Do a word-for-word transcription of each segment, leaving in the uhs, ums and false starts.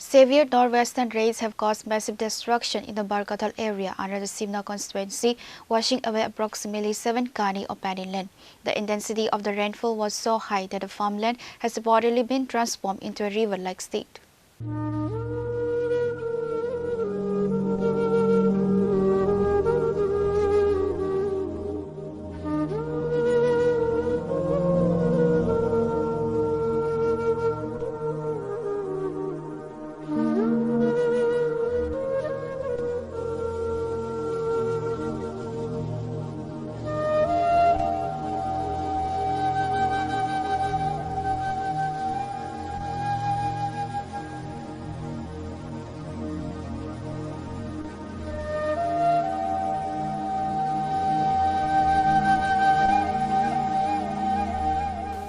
Severe northwestern rains have caused massive destruction in the Barkathal area under the Simna constituency, washing away approximately seven kani of paddy land. The intensity of the rainfall was so high that the farmland has reportedly been transformed into a river-like state.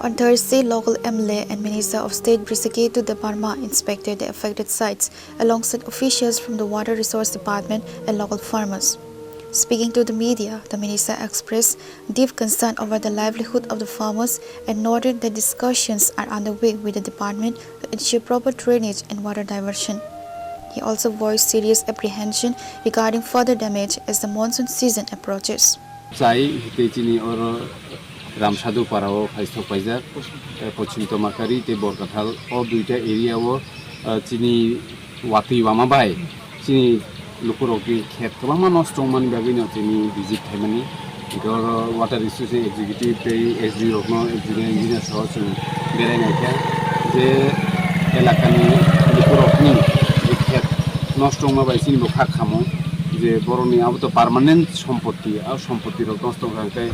On Thursday, local M L A and Minister of State Brisakhitu Debbarma inspected the affected sites alongside officials from the Water Resource Department and local farmers. Speaking to the media, the minister expressed deep concern over the livelihood of the farmers and noted that discussions are underway with the department to ensure proper drainage and water diversion. He also voiced serious apprehension regarding further damage as the monsoon season approaches. Chai hwnkhe chini oro Ramsadhu para o phaisok paijak, eh, Pochim Tomakari tei Borkathal o duita area o, eh, chini watwi wama bai chini lukurokni khet kwbangma nosto wngmani bagwino chini visit khaimani. Hwnkhe oro Water Resources Executive tei S D O rokno, Engineer, Engineer soho chwng berai naikha je elakani lukurokni je khet nosto wngma bai chini bo kha khamo je borokni abo to permanent sompotti, a sompotti rok nosto wngkha hwnkhe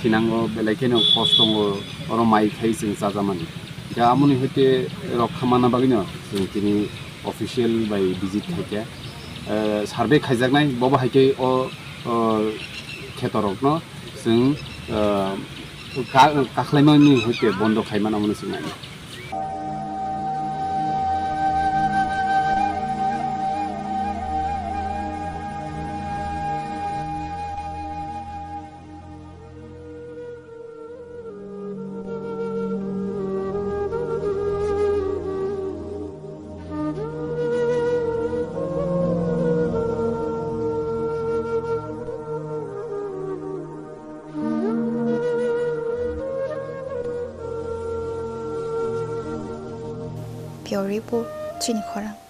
thinango belai kheno kosto wngo oro mai khai chwng chajamani. Hwnkhe amoni hoite rok kha manna bagwino chwng tini official bai visit khaikha, eh, survey khaijaknai, bobo hai khe o, o, khetorokno chwng, eh, ka-, kakhlaimani hoite bondo khaimano, omono chwng nainai. Bureau Report, Chini Khorang.